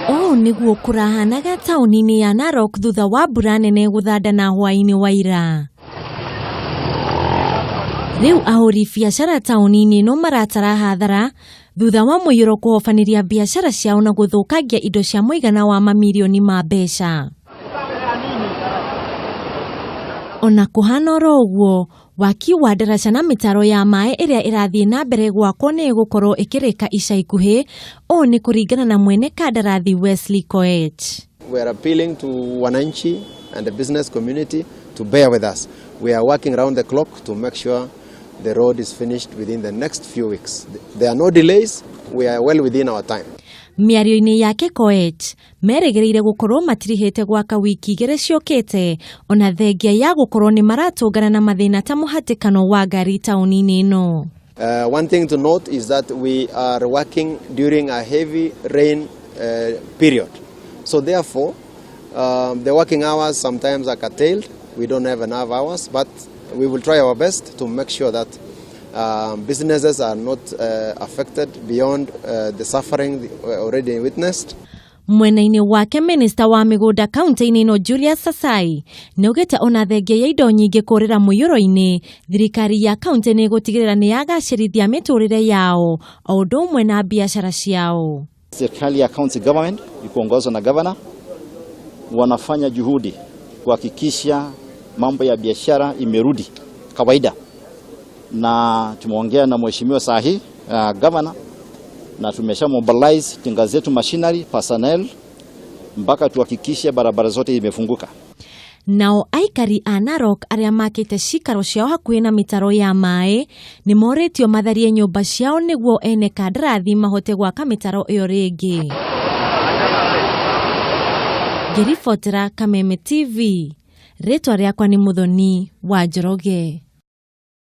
Ũũ nĩguo kũrahanaga taũni-inĩ ya Narok thutha wa mbura nene gũthanda na hwaĩ-inĩ wa ira. Rĩu ahũri biacara taũni-inĩ ĩno maratara hathara thutha wa mũiyũro kũhobanĩria biacara ciao na gũthũkangia indo cia mũigana wa mamirioni ma mbeca. Ona kũhana oro ũguo, waki wa ndaraca na mĩtaro ya maĩ ĩrĩa ĩrathiĩ na mbere gwakwo nĩ ĩgũkorwo ĩkĩrĩka ica ikuhĩ, ũũ nĩ kũringana na mwene kandarathi Wesley Koech. We are appealing to wananchi and the business community to bear with us. We are working round the clock to make sure the road is finished within the next few weeks. There are no delays. We are well within our time. Mĩario-inĩ yake Koech merĩgĩrĩire gũkorwo matirihĩte gwaka wiki igĩrĩ ciũkĩte ona thengia ya gũkorwo nĩ maratũngana na mathĩna ta mũhatĩkano wa ngari taũni-inĩ ĩno. One thing to note is that we are working during a heavy rain period. So therefore, the working hours sometimes are curtailed. We don't have enough hours, but we will try our best to make sure that businesses are not affected beyond the suffering already witnessed. Mwena-inĩ wake minista wa mĩgũnda kaunti-inĩ ĩno Julius Sasai nĩaugĩte ona thengia ya indo nyingĩ kũrĩra mũiyũro-inĩ thirikari ya kaunti nĩ ĩgũtigĩrĩra nĩ yagacĩrithia mĩtũrĩre yao o ũndũ ũmwe na biacara ciao. Serikali ya county government ikiongozwa na governor wanafanya juhudi kuhakikisha mambo ya biashara imerudi kawaida, na tumeongea na mheshimiwa sahi governor na tumesha mobilize tinga zetu machinery personnel mpaka tuhakikishe barabara zote imefunguka. Nao aikari a Narok arĩa makĩte cikaro ciao hakuhĩ na mĩtaro ya maĩ nĩ morĩtio matharie nyũmba ciao nĩguo ene kandarathi mahote gwaka mĩtaro ĩyo rĩngĩ. Ngĩribotera Kameme TV, rĩtwa rĩakwa nĩ Mũthoni wa Njoroge.